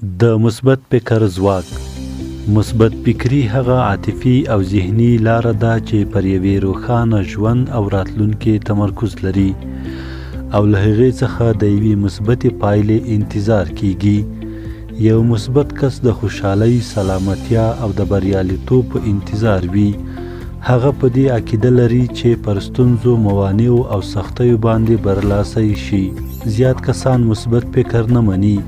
د مثبت فکر ځواک. مثبت فکري هغه عاطفي او ذهني لاره ده چې پر یوې روښانه ژوند او راتلونکي تمرکز لري او له هغې څخه د یوې مثبتې پایلې انتظار کیږي. یو مثبت کس د خوشحالۍ، سلامتیا او د بریالیتوب په انتظار وي. هغه په دې عقیده لري چې پر ستونزو، موانعو او سختیو باندې برلاسی شي. زیات کسان مثبت فکر نه مني.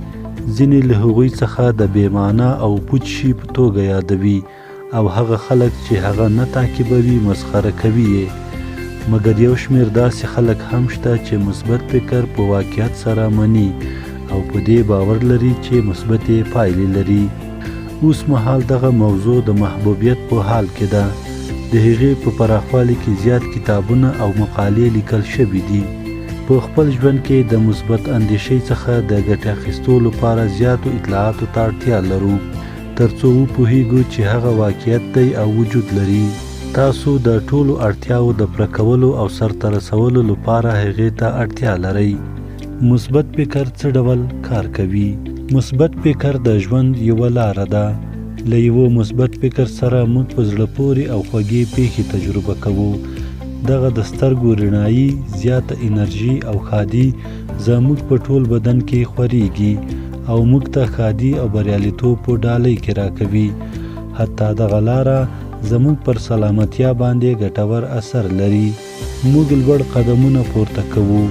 ځینې له هغوی څخه د بې معنا او پوچ شي په توګه یادوي او هغه خلک چې هغه نه تعقیبوي مسخره کوي یې. مګر یو شمېر داسې خلک هم شته چې مثبت فکر په واقعیت سره مني او په دې باور لري چې مثبتې پایلې لري. اوس مهال دغه موضوع د محبوبیت په حال کې ده. د هغې په پراخوالي کې زیات کتابونه او مقالې لیکل شوي دي. په خپل ژوند کې د مثبت اندیشۍ څخه د ګټې اخیستو لپاره زیاتو اطلاعاتو ته اړتیا لرو، ترڅو وپوهیږو چې هغه واقعیت دی او وجود لري. تاسو د ټولو اړتیاوو د پوره کولو او سرته رسولو لپاره هغې ته اړتیا لرئ. مثبت فکر څه ډول کار کوي؟ مثبت فکر د ژوند یوه لاره ده. له یوه مثبت فکر سره موږ په زړه پورې او خوږې پېښې تجربه کوو. دغه د سترګو رڼايي، زیاته انرژي او ښادي زموږ په ټول بدن کې خورېږي او موږ ته ښادي او بریالیتوب په ډالۍ کې راکوي. حتی دغه لاره زموږ پر سلامتیا باندې ګټور اثر لري. موږ لوړ قدمونه پورته کوو،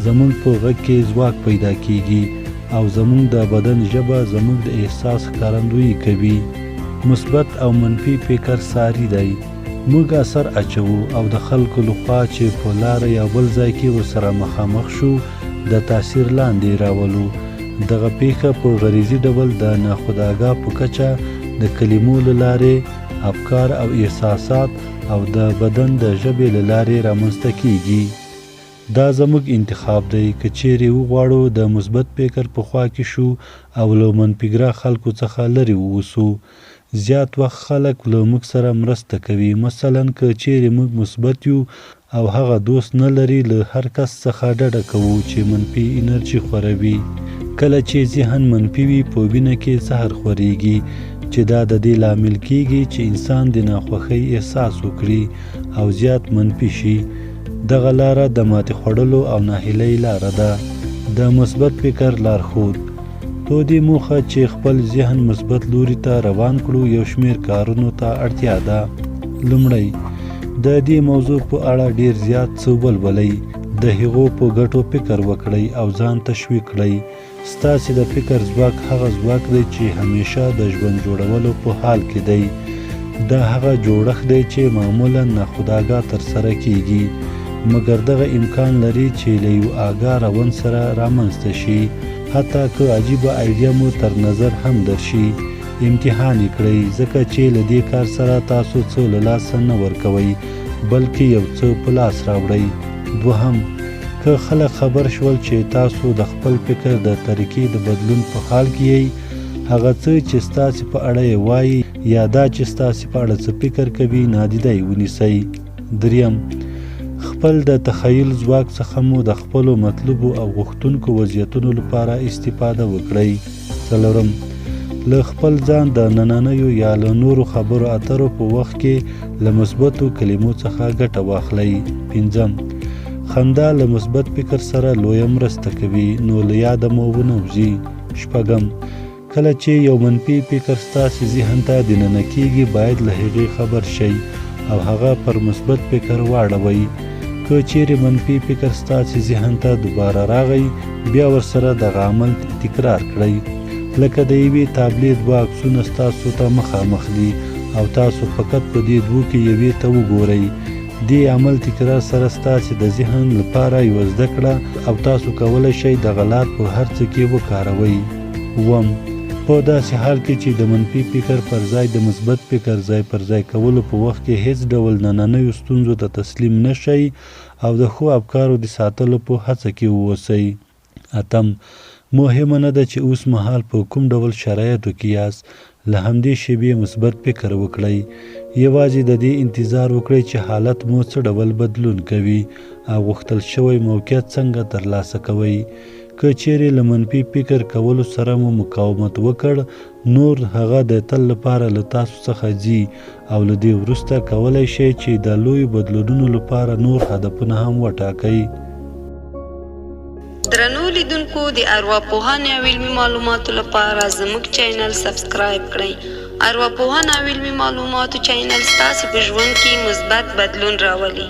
زموږ په غږ کې ځواک پیدا کېږي او زموږ د بدن ژبه زموږ د احساس ښکارندويي کوي. مثبت او منفي فکر ساري دی. موږ اثر اچوو او د خلکو له خوا چې په لاره یا بل ځای کې ورسره مخامخ شو، د تاثیر لاندې یې راولو. دغه پېښه په غریزي ډول د ناخودآګاه په کچه د کلمو له لارې، افکار او احساسات او د بدن د ژبې له لارې رامنځته کېږي. دا زموږ انتخاب دی، که چېرې وغواړو د مثبت فکر په خوا کې شو او له منفيګرا خلکو څخه لرې واوسو. زیات وخت خلک له موږ سره مرسته کوي، مثلاً که چېرې موږ مثبت یو او هغه دوست نه لري، له هر کس څخه ډډه کوو چې منفي انرژي خوروي. کله چې ذهن منفي وي، په وینه کې زهر خورېږي چې دا د دې لامل کېږي چې انسان د ناخوښۍ احساس وکړي او زیات منفي شي. دغه لاره د ماتې خوړلو او ناهیلۍ لاره ده. د مثبت فکر لارښود. په دې موخه چې خپل ذهن مثبت لوري ته روان کړو، یو شمېر کارونو ته اړتیا ده. لومړی، د دې موضوع په اړه ډېر زیات څه ولولئ، د هغو په ګټو فکر وکړئ او ځان تشویق کړئ. ستاسې د فکر ځواک هغه ځواک دی چې همېشه د ژوند جوړولو په حال کې دی. دا هغه جوړښت دی چې معمولاً ناخودآګاه ترسره کېږي، مګر دغه امکان لري چې له یو آګاه روند سره رامنځته شي. حتی که عجیبه ایډیا مو تر نظر هم درشي، امتحان یې کړئ، ځکه چې له دې کار سره تاسو څه له لاسه نه ورکوئ، بلکې یو څه په لاس راوړئ. دوهم، که خلک خبر شول چې تاسو د خپل فکر د طریقې د بدلون په حال کې یئ، هغه څه چې ستاسې په اړه یې وايي یا دا چې ستاسې په اړه څه فکر کوي، نادیده یې ونیسئ. دریم، خپل د تخیل ځواک څخه مو د خپلو مطلوبو او غوښتونکو وضعیتونو لپاره استفاده وکړئ. څلورم، له خپل ځان د نننیو یا له نورو خبرو اترو په وخت کې له مثبتو کلمو څخه ګټه واخلئ. پنځم، خندا له مثبت فکر سره لویه مرسته کوي، نو له یاده مو ونه وځي. شپږم، کله چې یو منفي فکر ستاسې ذهن ته دننه کېږي، باید له هغې خبر شئ او هغه پر مثبت فکر واړوئ. که چېرې منفي فکر ستاسې ذهن ته دوباره راغی، بیا ورسره دغه عمل تکرار کړئ. لکه د یوې تابلې دوه عکسونه ستاسو ته مخامخ دي او تاسو فقط په دې دوو کې یوې ته وګورئ. دې عمل تکرار سره ستاسې د ذهن لپاره یوه زده کړه او تاسو کولی شئ دغه لار په هر څه کې وکاروئ. اووم، په داسې حال کې چې د منفي فکر پر ځای د مثبت فکر ځای پر ځای کولو په وخت کې هېڅ ډول نننیو ستونزو ته تسلیم نه شئ او د ښو افکارو د ساتلو په هڅه کې واوسئ. اتم، مهمه نه ده چې اوس مهال په کوم ډول شرایطو کې یاست، له همدې شېبې مثبت فکر وکړئ. یوازې د دې انتظار وکړئ چې حالت مو څه ډول بدلون کوي او غوښتل شوی موقعیت څنګه ترلاسه کوئ. که چېرې له منفي فکر کولو سره مو مقاومت وکړ، نور هغه د تل لپاره له تاسو څخه ځي او له دې وروسته کولای شئ چې د لویو بدلونونو لپاره نور هدفونه هم وټاکئ. درنو لیدونکو د ارواپوهنې او علمي معلوماتو لپاره زموږ چینل سبسکرایب کړئ. ارواپوهنه او علمي معلوماتو چینل ستاسو په ژوند کې مثبت بدلون راولي.